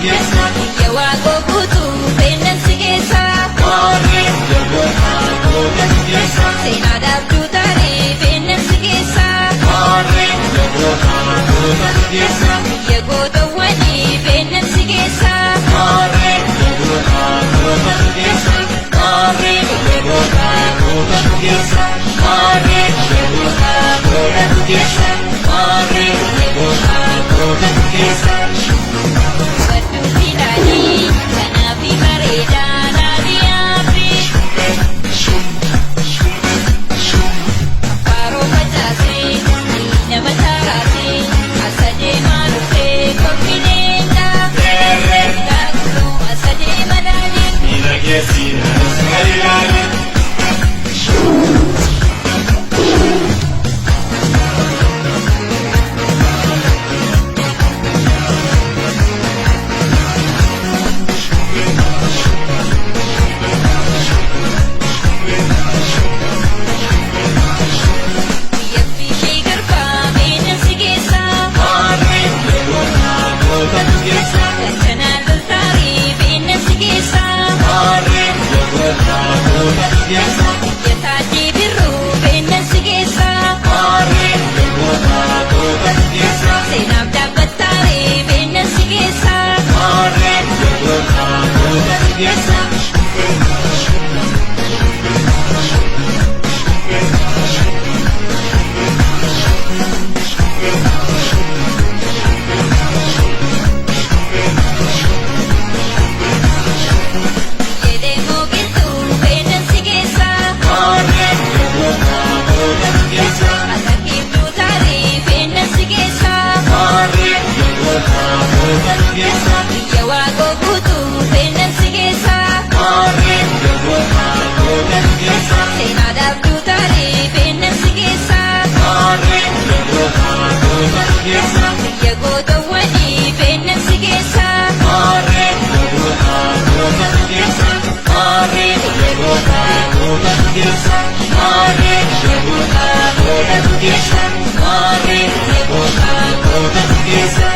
geessa. Biyya waaqoo guutuu beennan si geessa. Maarree biyya gootaa goota nu geessa. Seenaa dhaabduu taaree beennan si geessa. Maarree biyya gootaa goota nu geessa. Biyya gootawwanii beennan si geessa. Maarree biyya gootaa goota nu geessa. Maarree biyya gootaa goota nu geessa. Maarree biyya gootaa goota nu geessa. Maarree biyya gootaa goota nu geessa. Badduu filaanii kanaafi bareedaa laalii yaabbi. Faaroo facaasee nama taaraasee asa deemaa dhufee kolfineenna. Laakunoo asa deema laalee. Miila keessi anis gadi ilaali. Biyya ishee garbaa beennan si geessa. Maarree biyya gootaa goota nu geessa. Kanaan loltaarii beennan si geessa. Maarree biyya gootaa goota nu geessa. Biyya taatee birruu beennan si geessa. Maarree biyya gootaa goota nu geessa. Seenaaf dhaabbattaaree beennan si geessa. Maarree biyya gootaa goota nu geessa. Biyya deemoo qilxuu beennan si geessa. Maarree biyya gootaa goota nu geessa. Asakiiftuu taaree beennan si geessa. Maarree biyya gootaa goota nu geessa. Biyya waaqoo guutuu beennan si geessa. Maarree biyya gootaa goota nu geessa. Seenaa dhaabduu taaree beennan si geessa. Maarree biyya gootaa goota nu geessa. Biyya gootawwanii beennan si geessa. Maarree biyya gootaa goota nu geessa. Maarree biyya gootaa goota nu geessa. Maarree biyya gootaa goota nu geessa. Maarree biyya gootaa goota nu geessa.